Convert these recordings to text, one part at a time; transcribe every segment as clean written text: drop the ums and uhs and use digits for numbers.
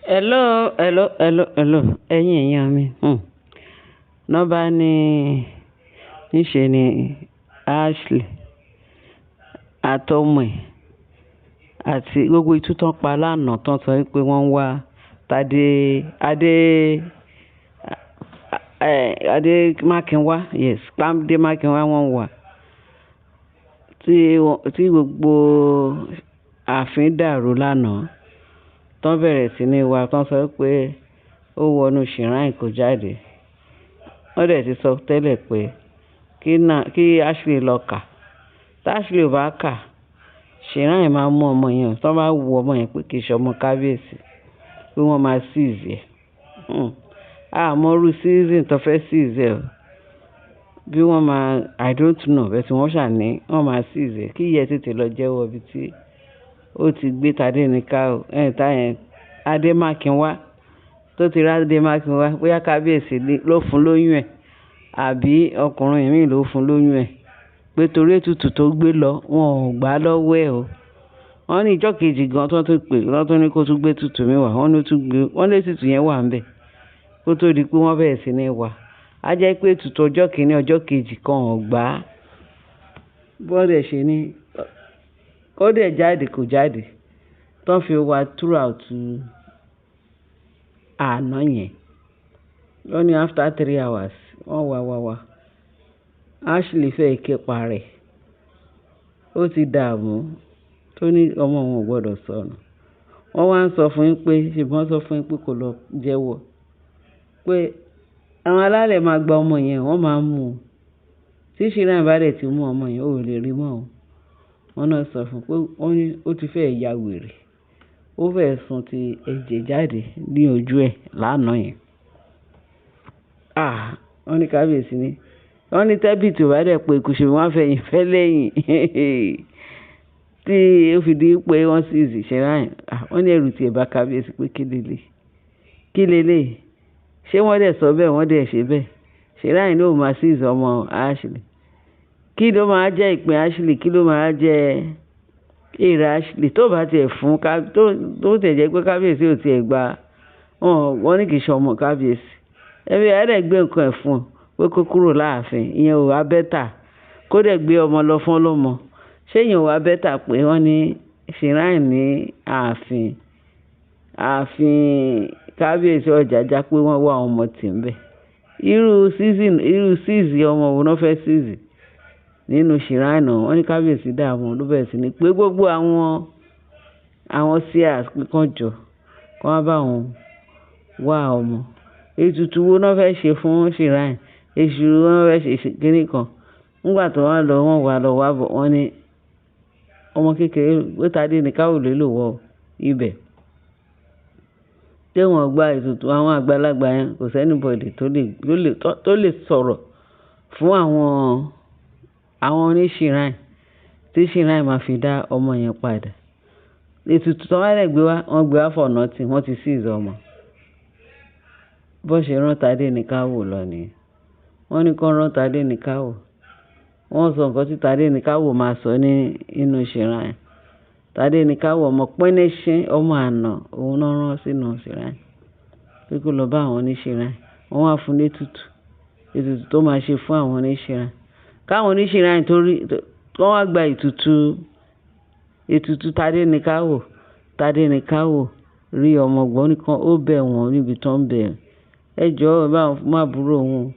Hello, hello, hello, hello. Ẹ̀yin èèyàn mi. Nọ́bá ní níṣe ni Ashley àtọmọ ẹ̀ àti gbogbo itú tán pa lánàá tán sọ wípé wọ́n ń wá Tádé Adé Adé Mákinwá. Yes, Adé Mákinwá wọ́n ń wá. Tí gbogbo ààfin dàrú lánàá, tán bẹ̀rẹ̀ sí ní wá, tán sọ pé ó wọnú shrine kò jáde. Wọ́n dẹ̀ ti sọ tẹ́lẹ̀ pé kí Ashley lọ kà. Tí Ashley ò bá kà, shrine máa mú ọmọ yẹn. Tí wọ́n bá wo ọmọ yẹn pé kì í ṣe ọmọ kábíyèsí, pé wọ́n máa seize ẹ̀. A mọ irú season tó fẹ́ seize ẹ̀ o. Bí wọ́n máa, I don't know, but wọ́n ṣà ní wọ́n máa seize ẹ̀. Kí ìyẹn tètè lọ jẹ́wọ́ ibi tí ó ti gbé Tádé ní ká o, ẹ̀ Adé Mákinwá, tó ti rí Adé Mákinwá, bóyá kábíyèsí ló fún lóyún ẹ̀ àbí ọkùnrin mìíràn ló fún lóyún ẹ̀. Pé torí ètùtù tó gbé lọ, wọn ò gbà lọ́wọ́ ẹ̀ o. Wọ́n ní ìjọ́ kejì gan tó tún pè, wọ́n tún ní kó tún gbé ètùtù mi wá. Wọ́n ní ó tún gbé, wọ́n ní ètùtù yẹn wà níbẹ̀ kó tó di pé wọ́n bẹ̀rẹ̀ sí ní wá. A jẹ́ pé ètùtù ọjọ́ kìíní, ọjọ́ kejì kan ò gbà. Bó dẹ̀ ṣe ní kó dẹ̀ jáde kò jáde. Tán fi wá throughout àná yẹn. Wọ́n ní after 3 hours, wọ́n wá wá wá. Ashley fẹ́ ké pa rẹ̀. Ó ti dààmú tó ní ọmọ òun ò gbọdọ̀ sọnù. Wọ́n wá ń sọ fún yín pé, ṣùgbọ́n sọ fún yín pé kó lọ jẹ́wọ́. Pé àwọn alálẹ̀ máa gba ọmọ yẹn, wọ́n máa mú un. Tí shrine bá dẹ̀ ti mú ọmọ yẹn, ó ò lè rí mọ́ o. Wọ́n náà sọ fún un pé wọ́n ní ó ti fẹ́ ya wèrè. Ó fẹ́ sun ti ẹ̀jẹ̀ jáde ní ojú ẹ̀ lánàá yẹn. Ah! Wọ́n ní kábíyèsí ni. Wọ́n ní tẹ́bìtì ò bá dẹ̀ pé kò ṣe wọ́n á fẹ̀yìn fẹ́ lẹ́yìn. Tí ó fi di pé wọ́n seize shrine. Ah! Wọ́n ní ẹ̀rù tí ẹ bá kábíyèsí pé kí leleyi? Kí leleyi? Ṣé wọ́n dẹ̀ sọ bẹ́ẹ̀, wọ́n dẹ̀ ṣe bẹ́ẹ̀? Shrine ló máa seize ọmọ Ashley. Kí ló máa jẹ́ ìpín Ashley? Kí ló máa jẹ́ èrè Ashley? Tó bá ti ẹ̀ fún ká, tó tẹ̀ jẹ́ pé kábíyèsí ò tí ì gba, wọ́n ní kì í ṣe ọmọ kábíyèsí. Ẹbí ẹ dẹ̀ gbé nǹkan ẹ̀ fún un pé kó kúrò láàfin. Ìyẹn ò wá better. Kó dẹ̀ gbé ọmọ lọ fún ọlọ́mọ. Ṣé ìyẹn ò wá better pé wọ́n ní shrine ní ààfin, ààfin kábíyèsí Ọ̀jájá pé wọ́n wá ọmọ tì ń bẹ. Irú season, irú seize ọmọ wo náà fẹ́ seize nínú shrine náà? Wọ́n ní kábíyèsí dààmú ló bẹ̀rẹ̀ sí ní pé gbogbo àwọn seers pé kí wọ́n jọ, kí wọ́n bá òun wá ọmọ. Ètùtù wo náà fẹ́ ṣe fún shrine? Èṣù wo náà fẹ́ ṣe kíní kan? Nígbà tí wọ́n lọ, wọ́n wá lọ wá bọ̀. Wọ́n ní ọmọ kékeré pé Tádé ní ká ò lè lò wọ ibẹ̀. Ṣé wọ́n gba ètùtù àwọn àgbàlagbà yẹn? Kò sí anybody tó lè sọ̀rọ̀ fún àwọn oní shrine tí shrine máa fi dá ọmọ yẹn padà. Ètùtù tí wọ́n bá dẹ̀ gbé wá, wọ́n gbé wá for nothing, wọ́n ti seize ọmọ. Bó ṣe rán Tádé ní ká wò lọ nìyẹn. Wọ́n ní kí wọ́n rán Tádé ní ká wò. Wọ́n sọ nǹkan tí Tádé ní ká wò máa sọ ní inú shrine. Tádé ní ká wò ọmọ píníṣín, ọmọ àná, òun náà rán sínú shrine. Pé kó lọ bá àwọn oní shrine. Wọ́n wá fún un ní ètùtù. Ètùtù tó máa ṣe fún àwọn oní shrine. Káwọn oní shrine tó rí, kí wọ́n wá gba ètùtù, ètùtù Tádé ní ká wò. Tádé ní ká wò rí ọmọ gbọ́n nìkan, ó bẹ̀ wọ́n níbi tó ń bẹ̀. Ẹ jọ̀ọ́ ẹ bá mú àbúrò òun.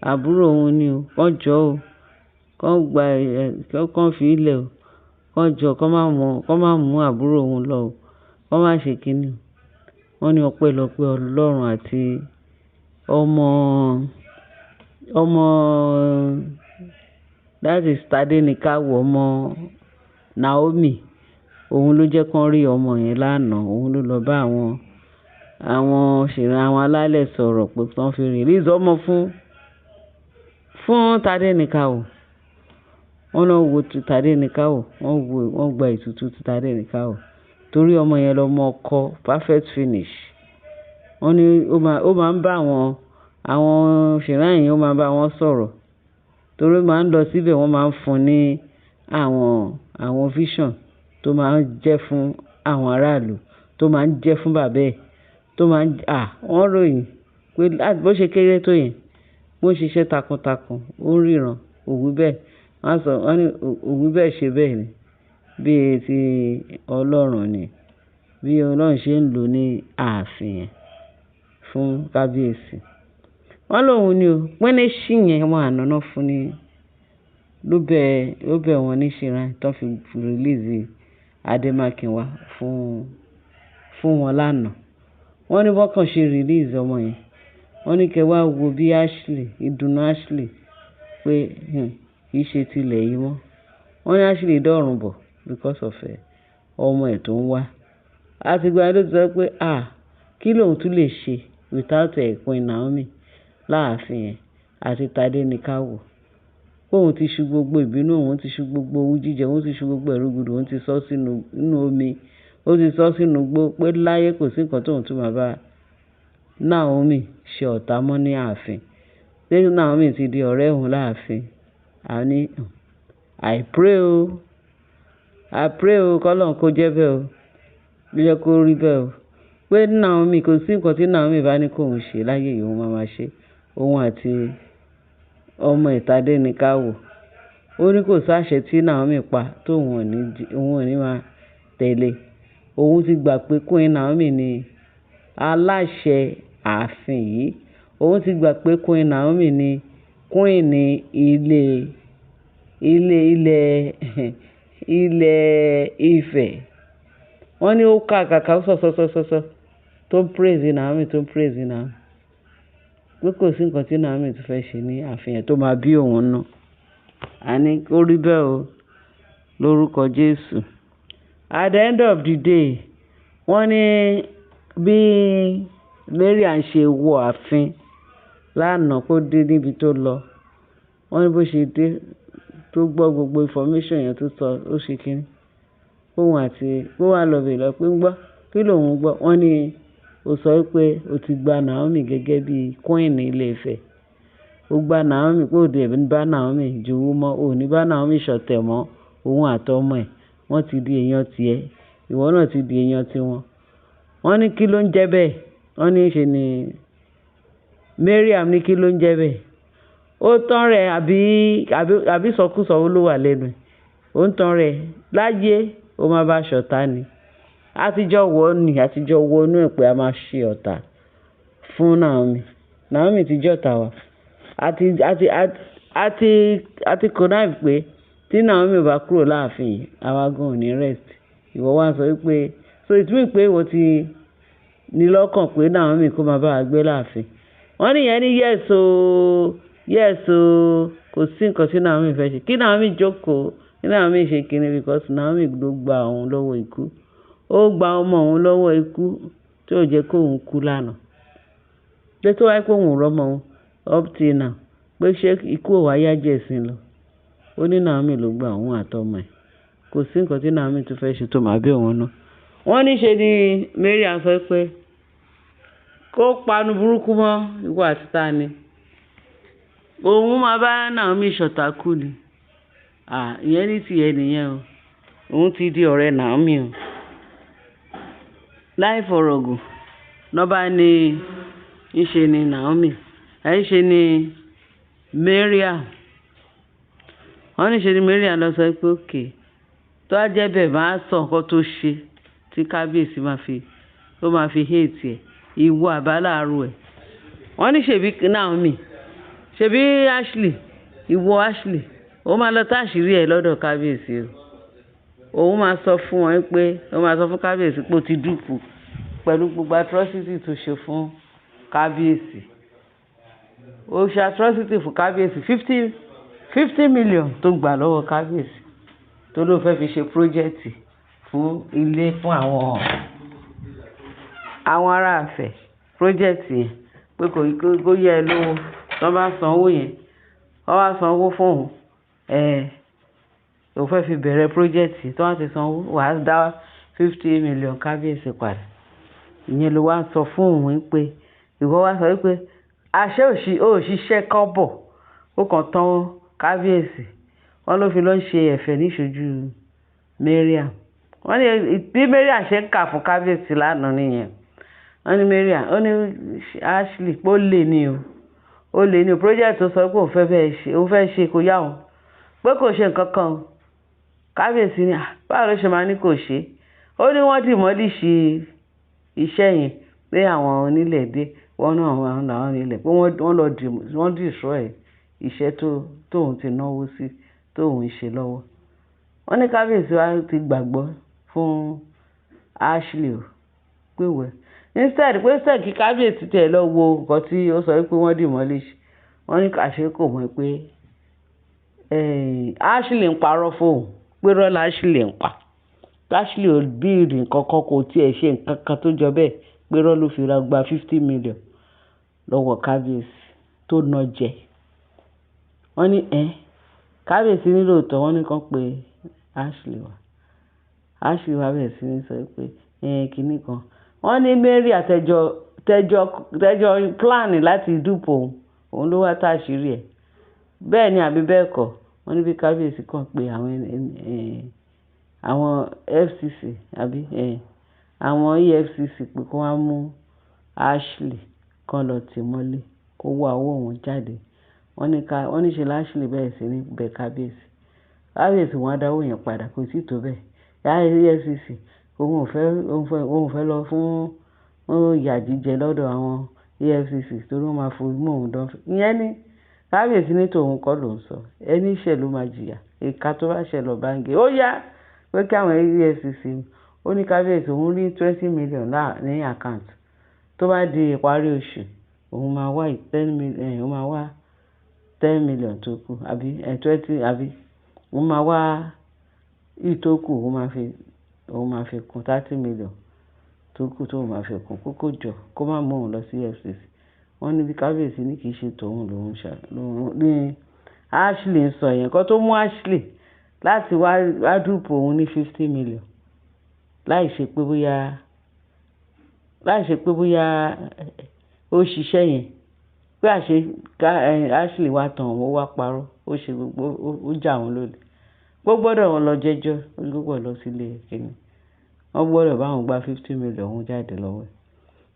Àbúrò òun ni o. Kán jọ o. Kán gba ẹ̀, kán fi í lẹ̀ o. Kán jọ, kán má mú àbúrò òun lọ o. Kán má ṣe kíni o. Wọ́n ní ọpẹ́lọpẹ́ Ọlọ́run àti ọmọ, that is Tádé ní ká wò, ọmọ Naomi. Òun ló jẹ́ kí wọ́n rí ọmọ yẹn lánàá. Òun ló lọ bá àwọn shrine, àwọn alálẹ̀ sọ̀rọ̀ pé kí wọ́n fi release ọmọ fún Tádé ní ká wò. Wọ́n náà wo ti Tádé ní ká wò. Wọ́n wo, wọ́n gba ètùtù ti Tádé ní ká wò. Torí ọmọ yẹn lọmọ ọkọ perfect finish. Wọ́n ní ó máa ń bá àwọn shrine yẹn, ó máa ń bá wọn sọ̀rọ̀. Torí ó máa ń lọ síbẹ̀, wọ́n máa ń fún ní àwọn vision tó máa ń jẹ́ fún àwọn aráàlú, tó máa ń jẹ́ fún bàbá ẹ̀. tó máa ń, à, wọ́n ròyìn pé bó ṣe kéré tó yẹn, bó ń ṣiṣẹ́ takuntakun, ó ń ríran, ò wí bẹ́ẹ̀. Wọ́n á sọ, wọ́n ní ò wí bẹ́ẹ̀ ṣe bẹ́ẹ̀ ni. Bí i ti Ọlọ́run ni. Bí Ọlọ́run ṣe ń lò ní ààfin yẹn fún kábíyèsí. Wọ́n lóhun ni o. Píníṣín yẹn ọmọ àná náà fún ní ló bẹ̀ wọ́n ní shrine tó fi release Adémákinwá fún wọn lánàá. Wọ́n ní bọ́kàn ṣe release ọmọ yẹn. Wọ́n ní kí ẹ wá wo bí Ashley, ìdùnnú Ashley pé kì í ṣe tilẹ̀ yìí mọ́. Wọ́n ní Ashley dọ̀rùn bọ̀ because of ọmọ ẹ̀ tó ń wá. Àti ìgbà yẹn ló ti sọ pé, à, kí lòun tún lè ṣe without Queen Naomi láàfin yẹn àti Tádé ní ká wò. Pé òun ti ṣu gbogbo ìbínú, òun ti ṣu gbogbo owú jíjẹ, òun ti ṣu gbogbo ẹ̀rù òun ti sọ sínú inú omi, ó ti sọ sínú igbó pé láyé kò sí nǹkan tóun tún máa bá Naomi ṣe ọ̀tá mọ́ ní ààfin. Pé Naomi ti di ọ̀rẹ́ òun láàfin. A ní, I pray o. I pray o, kí Ọlọ́run kó jẹ́ bẹ́ẹ̀ o. Ó jẹ́ kó rí bẹ́ẹ̀ o. Pé Naomi kò sí nǹkan tí Naomi bá ní kó òun ṣe láyé yìí, òun máa ma ṣe. Òun àti ọmọ ẹ̀ Tádé ní ká wò. Ó ní kò sáṣẹ tí Naomi pa tó òun ò ní máa tẹ̀lé. Òun ti gbà pé Queen Naomi ni aláṣẹ ààfin yìí. Òun ti gbà pé Queen Naomi ni queen ní ilé, ilé, ilẹ̀, ilẹ̀ Ifẹ̀. Wọ́n ní ó ká kàkà ó sọ, sọ, sọ, sọ, sọ tó ń praise Naomi, tó ń praise Naomi. Pé kò sí nǹkan tí Naomi tún fẹ́ ṣe ní ààfin yẹn tó máa bí òun nù. A ní kó rí bẹ́ẹ̀ o lórúkọ Jésù. At the end of the day, wọ́n ní bí Mariam ṣe wọ ààfin lánàá kó dé níbi tó lọ. Wọ́n ní bó ṣe dé tó gbọ́ gbogbo information yẹn tó sọ, ó ṣe kíni. Òun àti kó wá lọ bèèrè lọ pé ń gbọ́. Kí lòun gbọ́? Wọ́n ní ó sọ wípé ó ti gba Naomi gẹ́gẹ́ bí queen ilé Ifẹ̀. Ó gba Naomi pé ó dẹ̀ bá Naomi jowú mọ́, ò ní bá Naomi ṣọ̀tẹ̀ mọ́. Òun àti ọmọ ẹ̀ wọ́n ti di èèyàn tiẹ̀. Ìwọ náà ti di èèyàn tiwọn. Wọ́n ní kí ló ń jẹ bẹ́ẹ̀? Wọ́n ní ṣe ni Mariam ní kí ló ń jẹ bẹ́ẹ̀? Ó tán rẹ̀ àbí ìsọkúsọ wo ló wà lẹ́nu ẹ̀. Ó ń tán rẹ̀ láyé ó máa bá ṣọ̀tá ni. A ti jọ wọ̀ ni, a ti jọ wọ inú ẹ̀ pé a máa ṣe ọ̀tá fún Naomi. Naomi ti jẹ́ ọ̀tá wa. A ti connive pé tí Naomi bá kúrò láàfin yìí, àwa gan ò ní rest. Ìwọ wá sọ wípé so it mean pé ìwọ ti ní lọ́kàn pé Naomi kó máa bá wa gbé láàfin. Wọ́n ní ìyẹn ní yes o, yes o, kò sí nǹkan tí Naomi fẹ́ ṣe. Kí Naomi jókòó, kí Naomi ṣe kíni because Naomi ló gba òun lọ́wọ́ ikú. Ó gba ọmọ òun lọ́wọ́ ikú tí ó jẹ́ kó òun kú lánàá. Pé tó wá pé òun ò rọ́mọ òun up till now, pé ṣé ikú ò wá yá jù ẹ̀sín lọ. Ó ní Naomi ló gba òun àti ọmọ ẹ̀. Kò sí nǹkan tí Naomi tún fẹ́ ṣe tó máa bí òun nù. Wọ́n ní ṣe ni Mariam sọ pé kó panu burúkú mọ́ ìwọ àti ta ni. Òun máa bá Naomi ṣọ̀tá kú ni. À, ìyẹn ní ti ẹ nìyẹn o. Òun ti di ọ̀rẹ́ Naomi o. Láì fọ̀rọ̀gùn, lọ́ bá ní ń ṣe ni Naomi, ẹ̀ ń ṣe ni Mariam. Wọ́n ní ṣe ni Mariam lọ sọ pé okay. Tó bá jẹ́ bẹ́ẹ̀ máa sọ nǹkan tó ṣe tí kábíyèsí máa fi, tó máa fi hate ẹ̀. Ìwọ àbáláàrú ẹ̀. Wọ́n ní ṣèbí Naomi, ṣèbí Ashley, ìwọ Ashley, ó máa lọ táṣìírí ẹ lọ́dọ̀ kábíyèsí o. Òun máa sọ fún wọn pé, ó máa sọ fún kábíyèsí pé ó ti dupe pẹ̀lú gbogbo atrocity tó ṣe fún kábíyèsí. Ó ṣe atrocity fún kábíyèsí fifty million tó gbà lọ́wọ́ kábíyèsí tó ló fẹ́ fi ṣe project fún ilé fún àwọn ará Ifẹ̀ project yẹn pé kò kó yá ẹ lówó. Tí wọ́n bá san owó yẹn, wọ́n bá san owó fún òun, ẹ́, ó fẹ́ fi bẹ̀rẹ̀ project tí wọ́n bá ti san owó, wà á dá 50 million kábíyèsí padà. Ìyẹn ló wá ń sọ fún òun wípé ìwọ wá sọ wípé àṣé ò ṣiṣẹ́ kọ́bọ̀, ó kàn tán kábíyèsí. Wọ́n ló fi lọ ṣe ẹ̀fẹ̀ níṣojú Mariam. Wọ́n ní bí Mariam ṣe ń kà fún kábíyèsí lánàá nìyẹn. Wọ́n ní Mariam, ó ní Ashley pé ó lè ní o. Ó lè ní o. Project tó sọ pé òun fẹ́ bẹ́ẹ̀ ṣe, òun fẹ́ ṣe kò yá òun. Pé kò ṣe nǹkan kan o. Kábíyèsí ní, "À, báwo ló ṣe máa ní kò ṣe?" Ó ní wọ́n demolish iṣẹ́ yẹn pé àwọn onílẹ̀ dé, wọ́n náà àwọn làwọn nílẹ̀ pé wọ́n lọ wọ́n destroy iṣẹ́ tó òun ti náwó sí, tó òun ń ṣe lọ́wọ́. Wọ́n ní kábíyèsí wa ti gbàgbọ́ fún Ashley o pé well. Instead pé instead kí kábíyèsí tẹ̀ lọ wo nǹkan tí ó sọ wípé wọ́n demolish. Wọ́n ní àṣé kò mọ̀ pé, Ashley ń parọ́ fún òun, pé irọ́ Ashley ń pa. Ashley ò build nǹkan kan, kò tí ì ṣe nǹkan kan tó jọ bẹ́ẹ̀, pé irọ́ ló fi ra gba 50 million lọ́wọ́ kábíyèsí tó ná jẹ. Wọ́n ní, "Ẹ́, kábíyèsí ní lóòótọ́." Wọ́n ní kí wọ́n pe Ashley wá. Ashley wá bẹ̀rẹ̀ sí ní sọ pé, ẹ́, kíní kan. Wọ́n ní Mary àtẹjọ, tẹjọ, tẹjọ plan láti dupe òun, òun ló wá tàṣírí ẹ̀. Bẹ́ẹ̀ ni àbí bẹ́ẹ̀ kọ́. Wọ́n ní bí kábíyèsí kan pé àwọn, àwọn FCC àbí, àwọn EFCC pé kí wọ́n mú Ashley kan lọ tì mọ́lé kó wá owó òun jáde. Wọ́n ní ká, wọ́n ní ṣe Ashley bẹ̀rẹ̀ sí ní bẹ kábíyèsí. Kábíyèsí wọ́n á dá owó yẹn padà, kò tí tó bẹ́ẹ̀. EFCC òun ò fẹ́, òun ò fẹ́ lọ fún ìyà jíjẹ lọ́dọ̀ àwọn EFCC torí wọ́n máa fi mú òun dán. Ìyẹn ní kábíyèsí ní tòun kọ́ ló ń sọ. Ẹni ṣẹ̀ ló máa jìyà. Ìka tó bá ṣẹ̀ lọ bá ń gé. Ó yá pé kí àwọn EFCC. Ó ní kábíyèsí òun rí 20 million ní account. Tó bá di ìparí oṣù, òun máa wá 10 million, òun máa wá 10 million tó kù àbí, 20 àbí òun máa wá ìtókù, òun máa fi kún 30 million tó kù tó òun máa fi kún kó kó jọ kó má mú òun lọ sí EFCC. Wọ́n ní bí kábíyèsí ní kì í ṣe tòun lòun ṣà lòun ní Ashley ń sọ yẹn. Nǹkan tó mú Ashley láti wá, wá dupe òun ní 50 million láì ṣe pé bóyá ó ṣiṣẹ́ yẹn, pé àṣé Ashley wá tàn òun, ó wá parọ́, ó ṣe gbogbo, ó jà wọ́n lólè. Ó gbọ́dọ̀ wọn lọ jẹ́jọ́, ó gbọ́dọ̀ lọ sílé kíni. Wọ́n gbọ́dọ̀ bá òun gba 50 million òun jáde lọ́wọ́ ẹ̀.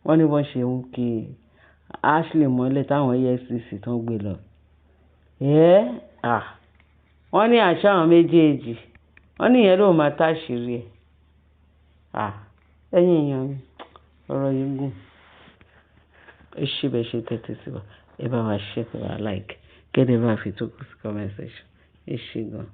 Wọ́n ní wọ́n ṣe ń kí Ashley mọ́lẹ̀ táwọn EFCC tó ń gbé lọ. Ẹ́, à, wọ́n ní àṣà àwọn méjèèjì. Wọ́n ní ìyẹn ló máa táṣìírí ẹ̀. À, ẹ̀yin èèyàn mi, ọ̀rọ̀ yìí gùn. Ẹ ṣé bẹ́ẹ̀ ṣe tẹ́tí sí wa. Ẹ bá wa share, kẹ́ bá wa like, kẹ́ dẹ̀ bá fi tó kù sí comment section. Ẹ ṣé gan.